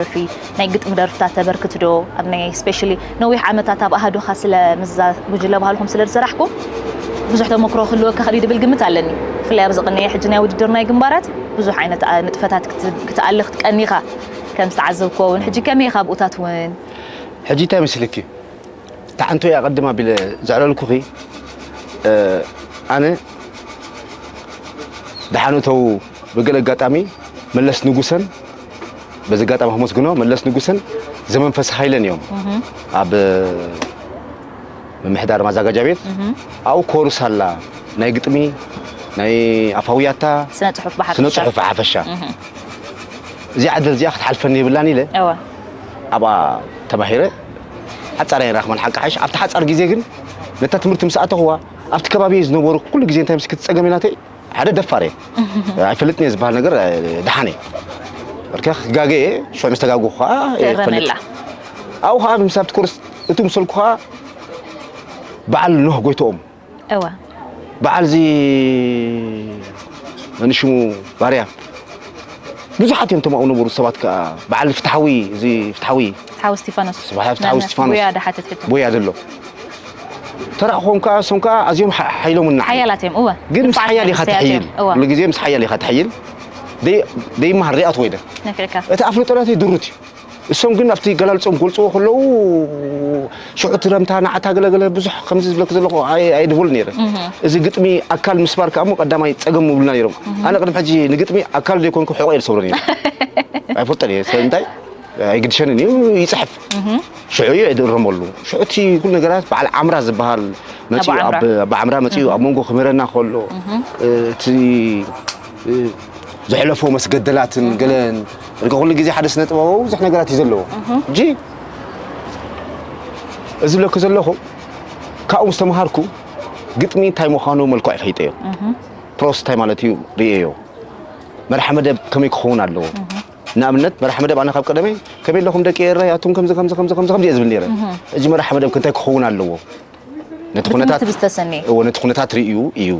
ደርፊ፣ ናይ ግጥሚ ደርፍታት ተበርክት ዶ? ኣብ ናይ ስፔሻሊ ነዊሕ ዓመታት ኣብ ኣሃዱኻ ስለ ምስዛ ጉጅለ ባህልኹም ስለ ዝሰራሕኩም ብዙሕ ተመክሮ ክህልወካ ክእል እዩ ድብል ግምት ኣለኒ። ብፍላይ ኣብዚ ቅኒ ሕጂ ናይ ውድድር ናይ ግንባራት ብዙሕ ዓይነት ኣ- ንጥፈታት ክት- ክትኣሊ ክትቀኒኻ ከም ዝተዓዘብኩዎ እውን ሕጂ ከመይ ኢኻ ኣብኡታት እውን? ሕጂ እንታይ መስልኪ? እታ ሓንቲ ኣቀድም ኣቢለ ዘዕለልኩኺ፣ እ፣ ኣነ ደሓን እተው ብገለ ኣጋጣሚ መለስ ንጉሰን፣ በዚ ኣጋጣሚ ከመስግኖ፣ መለስ ንጉሰን ዘመንፈስ ሃይለን እዮም ኣብ ምምሕዳር ማዛጋጃ ቤት። ኣብኡ ኮርስ ኣላ፣ ናይ ግጥሚ፣ ናይ ኣፋውያታ፣ ስነ ጽሑፍ ብሓፈሻ። ስነ ጽሑፍ ብሓፈሻ። እዚኣ ዕድል እዚኣ ክትሓልፈኒ የብላን ኢለ እወ ኣብኣ ተማሂረ። ሓጻር ኣይራኽበን ሓቂ ሓሽ። ኣብቲ ሓጻር ግዜ ግን ነታ ትምህርቲ ምስ ኣተኽዋ ኣብቲ ከባቢ ዝነበሩ ኩሉ ግዜ እንታይ ምስ ክትጸገም ኢላተይ ሓደ ደፋር እየ። ኣይፈልጥን እየ ዝበሃል ነገር ደሓን እየ። በርከ ክጋገ እየ። ሽዑ ምስ ተጋጉ ከዓ እየ እፈልጥ። ትእረመላ። ኣብኡ ከዓ ምስ ኣብቲ ኮርስ እቱ ምሰልኩ ከዓ በዓል ኖህ ጎይትኦም እወ በዓል እዚ መንሽሙ ባርያ ብዙሓት እዮም ተማኡ ነበሩ ሰባት ከዓ በዓል ፍትሓዊ እዚ ፍትሓዊ ሓው እስቲፋኖስ ስብሓት ፍትሓዊ እስቲፋኖስ ጉያ ደሓተት ሕቶ ቦያ ዘሎ ተራእኾም ከዓ እሶም ከዓ ኣዝዮም ሓ- ሓይሎምና ሓያላት እዮም እወ ግን ምስ ንፉዓት ሓያል ኢኻ መንእሰያት ትሕይል እዮም። እወ ኩሉ ግዜ ምስ ሓያል ኢኻ ትሕይል ደይ- ደይመሃር ደይኣትዎ ኢለ ነፊዕካ እቲ ኣፍልጦ ናተይ ድሩት እዩ እሶም ግን ኣብቲ ገላልፆም ክገልፅዎ ከለዉ ሽዑ ትረምታ ናዕታ ገለገለ ብዙሕ ከምዚ ዝብለክ ዘለኹ ኣይ- ኣይድበሉ ነይረ እዚ ግጥሚ ኣካል ምስባር ከዓ እሞ ቀዳማይ ፀገም ምብልና ነይሮም ኣነ ቅድሚ ሕጂ ንግጥሚ ኣካል ዘይኮንኩ ሕቆ እየ ዝሰብሮ ነይረ ኣይፈልጠን እየ ሰብ እንታይ ኣይግድሸንን እዩ ይፅሕፍ ሽዑ እዩ እድረመሉ ሽዑ እቲ ኩሉ ነገራት በዓል ዓምራ ዝበሃል መፅኡ ዓምራ። ኣብ ዓምራ መፅኡ ኣብ መንጎ ክምህረና ከሎ እቲ ዘሕለፎ መስገደላትን ገለን ርገ ኩሉ ግዜ ሓደ ስነ ጥበባዊ ብዙሕ ነገራት እዩ ዘለዎ ሕጂ እዚ ብለኩ ዘለኹ ካብኡ ምስ ተምሃርኩ ግጥሚ እንታይ ምዃኑ መልክዕ ፈይጠዮ ፕሮስ እንታይ ማለት እዩ ርእየዮ መርሓ መደብ ከመይ ክኸውን ኣለዎ ንኣብነት መርሓ መደብ ኣነ ካብ ቀደመይ ከመይ ኣለኹም ደቂ ኤረይ ኣቱም ከምዚ ከምዚ ከምዚ ከምዚ ከምዚ እየ ዝብል ነይረ እዚ መርሓ መደብ እንታይ ክኸውን ኣለዎ ነቲ ኩነታት ብትምህርቲ ብዝተሰነየ እዎ ነቲ ኩነታት ርእዩ እዩ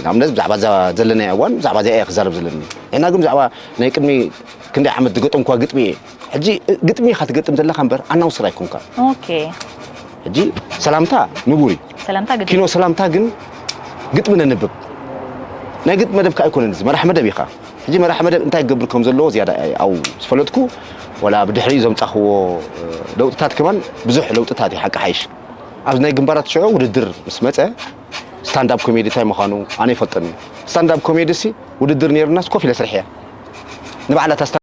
ንኣብነት ብዛዕባ እዛ ዘለናዮ እዋን ብዛዕባ እዚኣ እየ ክዛረብ ዘለኒ እና ግን ብዛዕባ ናይ ቅድሚ ክንደይ ዓመት ዝገጠምኳ ግጥሚ እየ ሕጂ ግጥሚ ኢኻ ትገጥም ዘለኻ እምበር ኣናውስር ኣይኮንካ ኦኬ ሕጂ ሰላምታ ንቡር እዩ ሰላምታ ግዲ ኪኖ ሰላምታ ግን ግጥሚ ነንብብ ናይ ግጥሚ መደብ ከዓ ኣይኮነን እዚ መራሕ መደብ ኢኻ ሕጂ መራሕ መደብ እንታይ ክገብር ከም ዘለዎ ዝያዳ ኣብኡ ዝፈለጥኩ ወላ ብድሕሪኡ ዘምፃኽዎ ለውጥታት ከማን ብዙሕ ለውጥታት እዩ ሓቂ ሓይሽ ኣብዚ ናይ ግንባራት ሽዑ ውድድር ምስ መፀ ስታንዳፕ ኮሜዲ እንታይ ምዃኑ ኣነ ይፈልጠኒ ስታንዳፕ ኮሜዲ ሲ ውድድር ነይሩናስ ኮፍ ኢለ ስርሕያ ንባዕላ